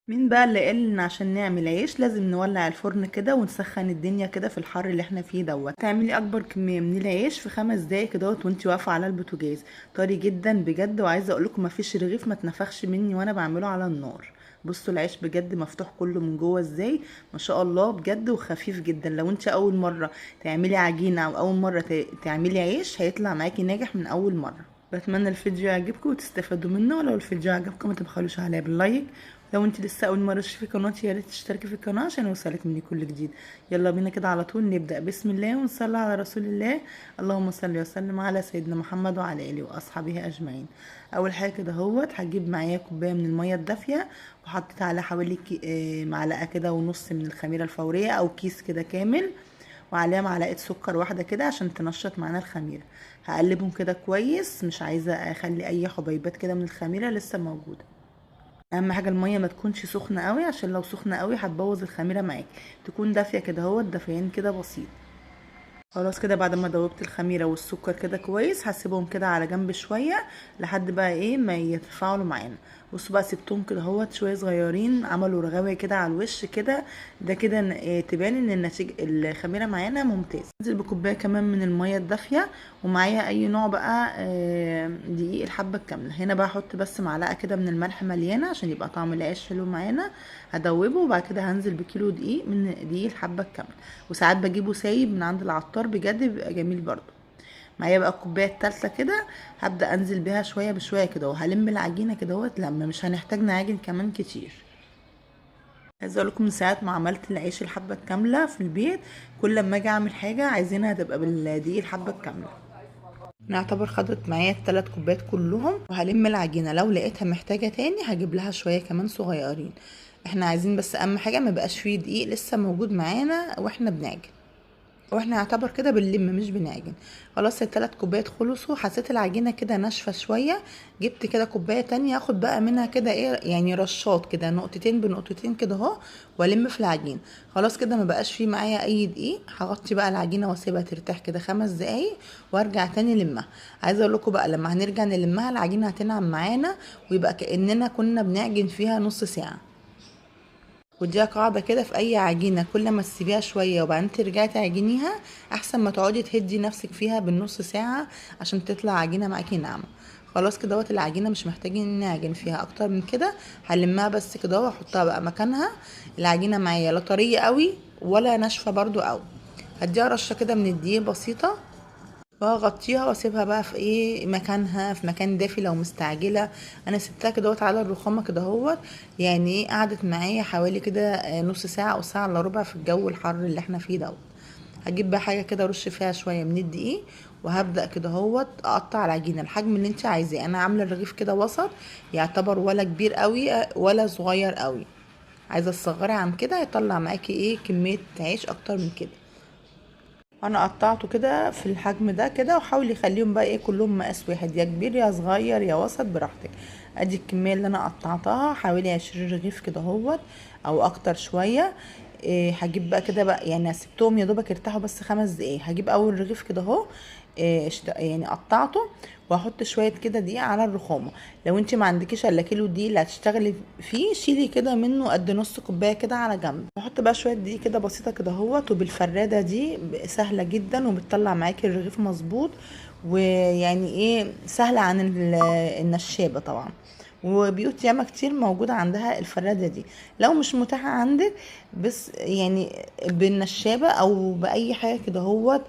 مين بقى اللي قال ان عشان نعمل عيش لازم نولع الفرن كده ونسخن الدنيا كده في الحر اللي احنا فيه دوت؟ تعملي اكبر كمية من العيش في 5 دقايق كدهوت وانتي واقفة على البوتاجاز، طري جدا بجد. وعايزه اقول لكم مفيش رغيف ما اتنفخش مني وانا بعمله على النار. بصوا العيش بجد مفتوح كله من جوه ازاي، ما شاء الله بجد، وخفيف جدا. لو انت اول مرة تعملي عجينه او اول مرة تعملي عيش هيطلع معاكي ناجح من اول مرة. بتمنى الفيديو يعجبكم وتستفادوا منه، ولو الفيديو عجبكم ما تبخلوش عليا بال like. لو انت لسه اول مرة تشوفي قناتي يا ريت تشتركي في القناة عشان يوصلك مني كل جديد. يلا بينا كده على طول نبدا، بسم الله ونصلي على رسول الله، اللهم صل وسلم على سيدنا محمد وعلى اله واصحابه اجمعين. اول حاجة كده اهوت هجيب معايا كوباية من المية الدافيه، وحطيت عليها حوالي معلقه كده ونص من الخميره الفورية او كيس كده كامل، وعليها معلقه سكر واحدة كده عشان تنشط معانا الخميره. هقلبهم كده كويس، مش عايزه اخلي اي حبيبات كده من الخميره لسه موجودة. اهم حاجة المية ما تكونش سخنة قوي، عشان لو سخنة قوي هتبوظ الخميره معاك، تكون دافيه كده اهوت، دافيين كده بسيط. خلاص كده بعد ما دوبت الخميره والسكر كده كويس هسيبهم كده على جنب شوية لحد بقى ايه ما يتفاعلوا معانا. بصوا بقى سبتهم كده اهوت شوية صغيرين، عملوا رغاوي كده على الوش كده، ده كده تبان ان النتيجة الخميره معانا ممتاز. انزل بكوبايه كمان من المية الدافيه، ومعايا اي نوع بقى دقيق الحبة الكاملة. هنا بقى احط بس معلقه كده من الملح مليانة عشان يبقى طعم العيش حلو معانا. هدوبه وبعد كده هنزل بكيلو دقيق من دقيق الحبة الكاملة، وساعات بجيبه سايب من عند العطار بجد بيبقى جميل برضو. معايا بقى الكوباية التالتة كده هبدا انزل بيها شوية بشوية كده، وهلم العجينة كده اهوت، لما مش هنحتاج نعجن كمان كتير. عايزه اقول لكم من ساعة ما عملت العيش الحبة الكاملة في البيت، كل لما اجي اعمل حاجة عايزينها تبقى بالدقيق الحبة الكاملة. نعتبر خدت معايا الثلاث كوبايات كلهم، وهلم العجينة. لو لقيتها محتاجه تاني هجيب لها شوية كمان صغيرين. احنا عايزين بس اهم حاجة ما يبقاش فيه دقيق لسه موجود معانا واحنا بنعجن، واحنا يعتبر كده بنلم مش بنعجن. خلاص الثلاث كوبايات خلصوا، حسيت العجينة كده ناشفة شوية، جبت كده كوباية تانية اخد بقى منها كده ايه يعني رشات كده، نقطتين بنقطتين كده اهو، والم في العجين. خلاص كده ما بقاش فيه معايا اي دقيق. هغطي بقى العجينة واسيبها ترتاح كده 5 دقايق وارجع تاني لمها. عايزه اقول لكم بقى لما هنرجع نلمها العجينة هتنعم معانا، ويبقى كاننا كنا بنعجن فيها نص ساعة. ودي قاعدة كده في أي عجينة، كل ما تسيبيها شوية وبعدين ترجعي تعجنيها أحسن ما تقعدي تهدي نفسك فيها بالنص ساعة عشان تطلع عجينة معاكي ناعمة. خلاص كده اهوت العجينة مش محتاجين نعجن فيها أكتر من كده، هلمها بس كده وأحطها بقى مكانها. العجينة معايا لا طرية قوي ولا ناشفة برضو قوي، هديها رشة كده من الدقيق بسيطة واغطيها واسيبها بقى في ايه مكانها، في مكان دافي لو مستعجلة. انا سبتها كده اهوت على الرخامه كده اهوت، يعني ايه قعدت معايا حوالي كده نص ساعة او ساعة الا ربع في الجو الحر اللي احنا فيه دوت. هجيب بقى حاجة كده ارش فيها شوية من الدقيق، وهبدا كده اهوت اقطع العجينة الحجم اللي انت عايزاه. انا عامله الرغيف كده وسط، يعتبر ولا كبير قوي ولا صغير قوي، عايزه تصغري عن كده هيطلع معاكي ايه كمية عيش اكتر من كده. انا قطعته كده في الحجم ده كده، وحاولي خليهم بقى ايه كلهم مقاس واحد، يا كبير يا صغير يا وسط براحتك. ادي الكمية اللي انا قطعتها حوالي 20 رغيف كده اهوت او اكتر شوية. إيه هجيب بقى كده بقى، يعني سبتهم يا دوبك ارتاحوا بس 5 دقايق. هجيب اول رغيف كده اهو، إيه يعني قطعته، واحط شوية كده دقيق على الرخامه. لو انت ما عندكيش الا كيلو دقيق اللي هتشتغلي فيه، شيلي كده منه قد نص كوباية كده على جنب. بحط بقى شوية دقيق كده بسيطة كده اهوت، وبالفراده دي سهلة جدا وبتطلع معاكي الرغيف مظبوط، ويعني ايه سهلة عن النشابه طبعا. وبيوت ياما كتير موجودة عندها الفرادة دي. لو مش متاحة عندك بس يعني بالنشابة او بأي حاجة كده اهوت،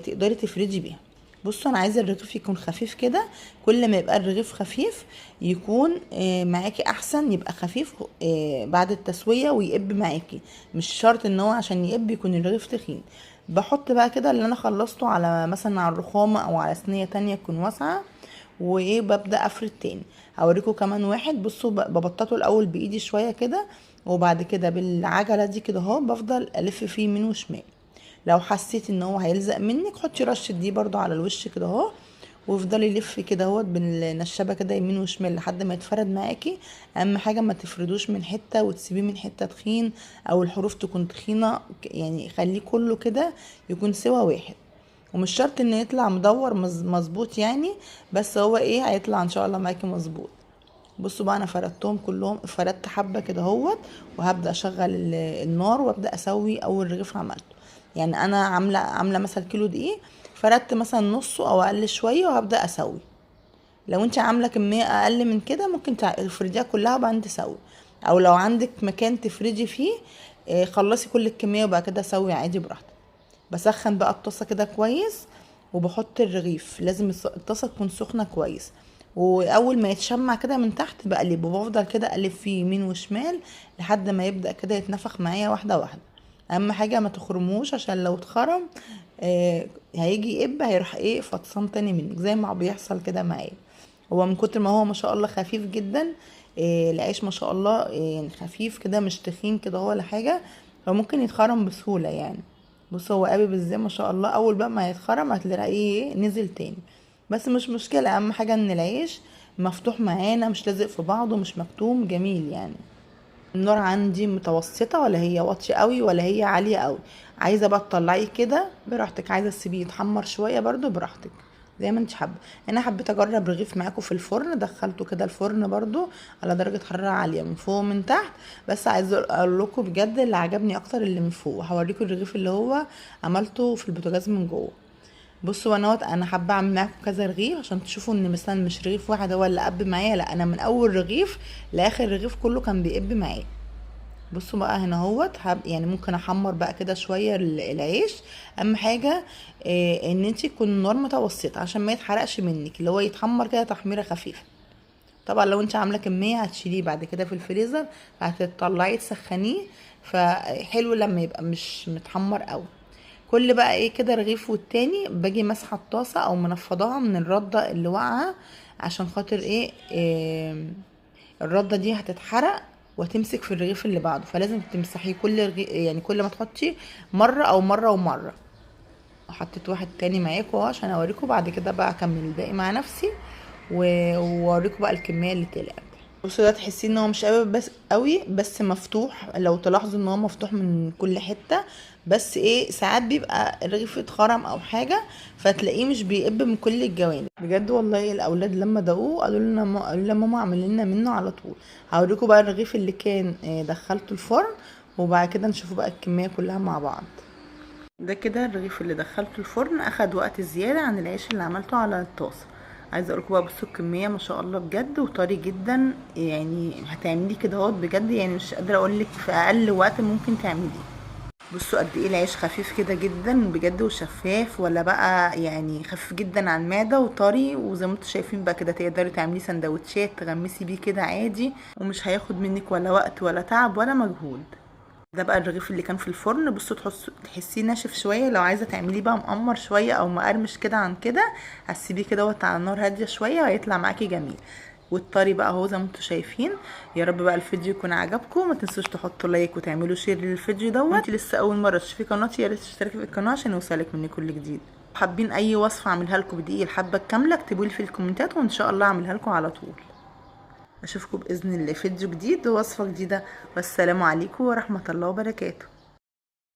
تقدري تفردي بيها. بصوا انا عايزة الرغيف يكون خفيف كده، كل ما يبقى الرغيف خفيف يكون معاكي احسن، يبقى خفيف، بعد التسوية ويقب معاكي، مش شرط ان هو عشان يقب يكون الرغيف تخين. بحط بقى كده اللي انا خلصته على مثلا على الرخامة او على صينية تانية تكون واسعة، وايه ببدأ افرد تاني. هوريكم كمان واحد. بصوا ببططه الاول بايدي شوية كده، وبعد كده بالعجله دي كده اهو بفضل الف فيه يمين وشمال. لو حسيت ان هو هيلزق منك حطي رشه دي برضو على الوش كده اهو، وافضلي لفي كده اهوت بالنشابه كده يمين وشمال لحد ما يتفرد معاكي. اهم حاجة ما تفردوش من حتة وتسيبيه من حتة تخين او الحروف تكون تخينة، يعني خليه كله كده يكون سوا واحد. ومش شرط ان يطلع مدور مظبوط يعني، بس هو ايه هيطلع ان شاء الله معاكي مظبوط. بصوا بقى انا فردتهم كلهم، فردت حبه كده اهوت، وهبدا اشغل النار وابدا اسوي اول رغيف عملته. يعني انا عامله مثلا كيلو دقيق، فردت مثلا نصه او اقل شوية وهبدا اسوي. لو انت عامله كمية اقل من كده ممكن تفرديها كلها وبعدين تسوي، او لو عندك مكان تفردي فيه خلصي كل الكمية وبعد كده سوي عادي براحتك. بسخن بقى الطاسه كده كويس وبحط الرغيف، لازم الطاسه تكون سخنة كويس، واول ما يتشمع كده من تحت بقلبه، وبفضل كده اقلب فيه يمين وشمال لحد ما يبدا كده يتنفخ معايا واحدة واحدة. اهم حاجة ما تخرموش، عشان لو اتخرم هيجي يقب، هيروح ايه فطسان تاني منك زي ما بيحصل كده معايا. هو من كتر ما هو ما شاء الله خفيف جدا، العيش ما شاء الله، يعني خفيف كده مش تخين كده هو ولا حاجة، فممكن يتخرم بسهولة يعني. بصوا هو قابب ازاي ما شاء الله، اول بقى ما هيتخرم هتلاقيه نزل تاني، بس مش مشكلة، اهم حاجة ان العيش مفتوح معانا مش لازق في بعضه مش مكتوم، جميل يعني. النار عندي متوسطه، ولا هي واطية قوي ولا هي عالية قوي. عايزه بقى تطلعيه كده براحتك، عايزه تسيبيه يتحمر شوية برده براحتك زي ما انت حابة. انا حبيت اجرب رغيف معاكم في الفرن، دخلته كده الفرن برده على درجه حرارة عالية من فوق ومن تحت، بس عايزه اقول لكم بجد اللي عجبني اكتر اللي من فوق. هوريكم الرغيف اللي هو عملته في البوتاجاز من جوه. بصوا انا حابة اعمل معاكم كذا رغيف عشان تشوفوا ان مثلا مش رغيف واحد هو اللي قب معايا، لا انا من اول رغيف لاخر رغيف كله كان بيقب معايا. بصوا بقى هنا اهوت، يعني ممكن احمر بقى كده شوية العيش. اهم حاجة ان انت تكون النار متوسطه عشان ما يتحرقش منك، اللي هو يتحمر كده تحميره خفيفة. طبعا لو انت عامله كمية هتشيليه بعد كده في الفريزر، هتطلعيه تسخنيه، فحلو لما يبقى مش متحمر قوي. كل بقى ايه كده رغيف والتاني باجي ماسحه الطاسه او منفضاها من الردة اللي واقعه، عشان خاطر ايه الردة دي هتتحرق وتمسك في الرغيف اللي بعده، فلازم تمسحيه كل رغيف، يعني كل ما تحطي مرة او مرة ومرة. حطيت واحد تاني معاكم اهو عشان اوريكم، بعد كده بقى اكمل الباقي مع نفسي واوريكم بقى الكمية اللي طلعت. بصوا ده تحسين ان هو مش قوي بس قوي، بس مفتوح، لو تلاحظوا ان هو مفتوح من كل حتة، بس ايه ساعات بيبقى الرغيف اتخرم او حاجة فتلاقيه مش بيقب من كل الجوانب. بجد والله الاولاد لما دقوه قالوا لنا ماما اعمل لنا منه على طول. هوريكم بقى الرغيف اللي كان دخلته الفرن، وبعد كده نشوفوا بقى الكمية كلها مع بعض. ده كده الرغيف اللي دخلته الفرن اخد وقت زيادة عن العيش اللي عملته على الطاسه. عايزه اقول لكم بقى بصوا الكمية ما شاء الله بجد، وطري جدا، يعني هتعمليه كده اهوت بجد، يعني مش قادرة اقول لك في اقل وقت ممكن تعمليه. بصوا قد ايه العيش خفيف كده جدا بجد وشفاف، ولا بقى يعني خفيف جدا على المعدة وطري، وزي ما انتم شايفين بقى كده تقدري تعمليه سندوتشات تغمسي بيه كده عادي، ومش هياخد منك ولا وقت ولا تعب ولا مجهود. ده بقى الرغيف اللي كان في الفرن، بصوا تحسيه ناشف شوية، لو عايزه تعمليه بقى مقمر شوية او مقرمش كده عن كده هتسيبيه كده وقت على النار هادية شوية وهيطلع معاكي جميل. والطري بقى اهو زي ما انتم شايفين. يا رب بقى الفيديو يكون عجبكم، ما تنسوش تحطوا like وتعملوا share للفيديو دوت. انت لسه اول مرة تشوفي قناتي يا ريت تشتركي في القناة عشان يوصلك مني كل جديد. حابين اي وصفه اعملها لكم بدقيق الحبة الكاملة اكتبوا لي في الكومنتات وان شاء الله اعملها لكم على طول. اشوفكم باذن الله فيديو جديد ووصفه جديدة، والسلام عليكم ورحمة الله وبركاته.